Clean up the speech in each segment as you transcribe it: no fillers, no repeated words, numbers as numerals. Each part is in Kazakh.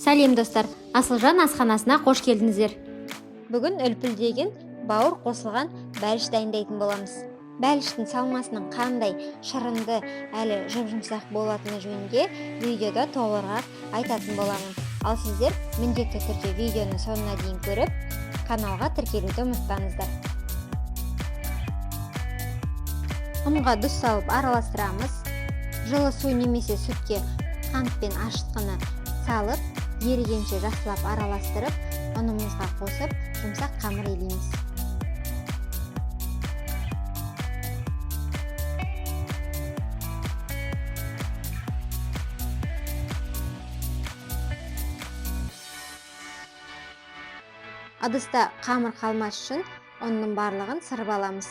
Сәлем, достар! Асылжан асханасына қош келдіңіздер. Бүгін үлпілдеген бауыр қосылған бәліш дайындайтын боламыз. Бәліштің салмасының қандай шырынды әлі жұп-жұмсақ болатыны жөнінде видеода толығырақ айтатын боламын. Ал сіздер міндетті түрде видеоны соңына дейін көріп, каналға тіркелуді ұмытпаңыздар. Ұнға тұз салып араластырамыз. Жылы су немесе сүтке қант пен ашытқыны салып, ерігенше жақсылап араластырып, ұнымызға қосып, жұмсақ қамыр илейміз. Ыдыста қамыр қалмас үшін ұнның барлығын сырып аламыз.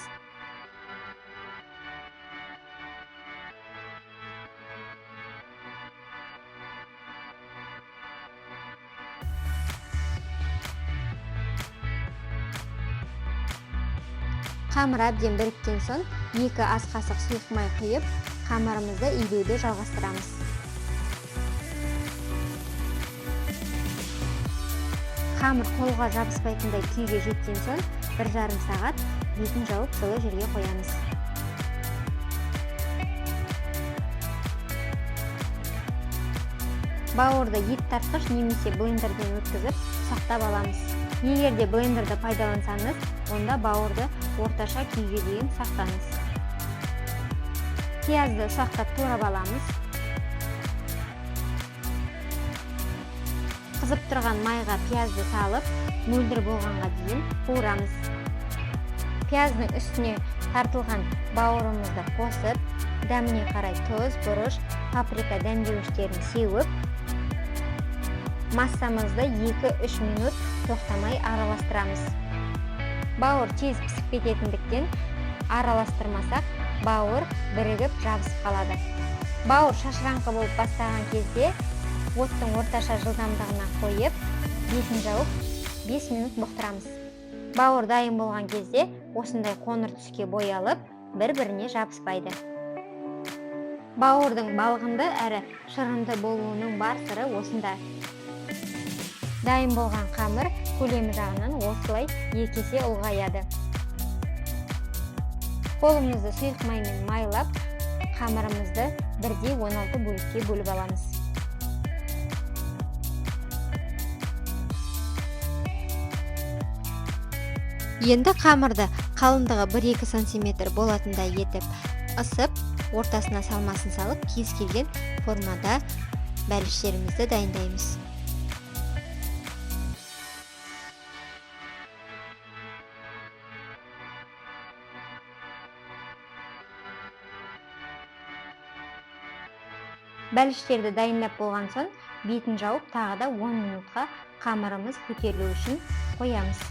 Қамыр әбден біріккен соң 2 ас қасық сұйық май құйып, қамырымызды илеуді жалғастырамыз. Қамыр қолға жабыспайтындай күйге жеткен соң 1,5 сағат бетін жауып жылы жерге қоямыз. Бауырды ет тартқыш немесе блендерден өткізіп, ұсақтап аламыз. Егер де блендерді пайдалансаңыз, онда бауырды орташа күйге дейін ұсақтаңыз. Пиязды ұсақтап турап аламыз. Қызып тұрған майға пиязды салып, мөлдір болғанға дейін қуырамыз. Пияздың үстіне тартылған бауырымызды қосып, дәміне қарай тұз, бұрыш, паприка дәмдеуіштерін сеуіп, массамызды 2-3 минут тоқтамай араластырамыз. Бауыр тез пісіп кететіндіктен араластырмасақ, бауыр бірігіп жабысып қалады. Бауыр шашыраңқы болып бастаған кезде оттың орташа жылдамдығына қойып, бетін жауып 5 минут бұқтырамыз. Бауыр дайын болған кезде осындай қоңыр түске боялып, бір-біріне жабыспайды. Бауырдың балғынды әрі шырынды болуының бар сыры осында. Дайын болған қамыр көлемі жағынан осылай 2 есе ұлғаяды. Қолымызды сұйық маймен майлап, қамырымызды бірдей 16 бөлікке бөліп аламыз. Енді қамырды қалыңдығы 1-2 сантиметр болатындай етіп ысып, ортасына салмасын салып, кез келген формада бәліштерімізді дайындаймыз. Бәліштерді дайындап болған соң, бетін жауып тағы да 10 минутқа қамырымыз көтерілу үшін қоямыз.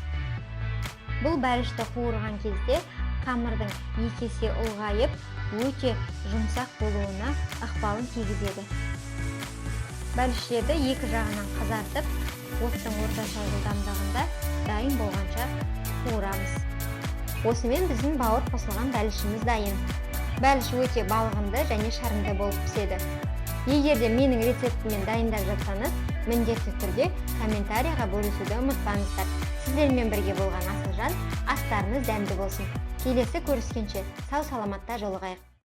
Бұл бәлішті қуырған кезде қамырдың 2 есе ұлғайып, өте жұмсақ болуына ықпалын тигізеді. Бәліштерді екі жағынан қызартып, оттың орташа жылдамдығында дайын болғанша қуырамыз. Осымен біздің бауыр қосылған бәлішіміз дайын. Бәліш өте балғынды және шарынды болып піседі. Егер де менің рецептіммен дайындап жатсаңыз, міндетті түрде комментарийға бөлісуді ұмытпаңыздар. Сіздермен бірге болған Асылжан, астарыңыз дәмді болсын. Келесі көріскенше сау саламатта жолығайық.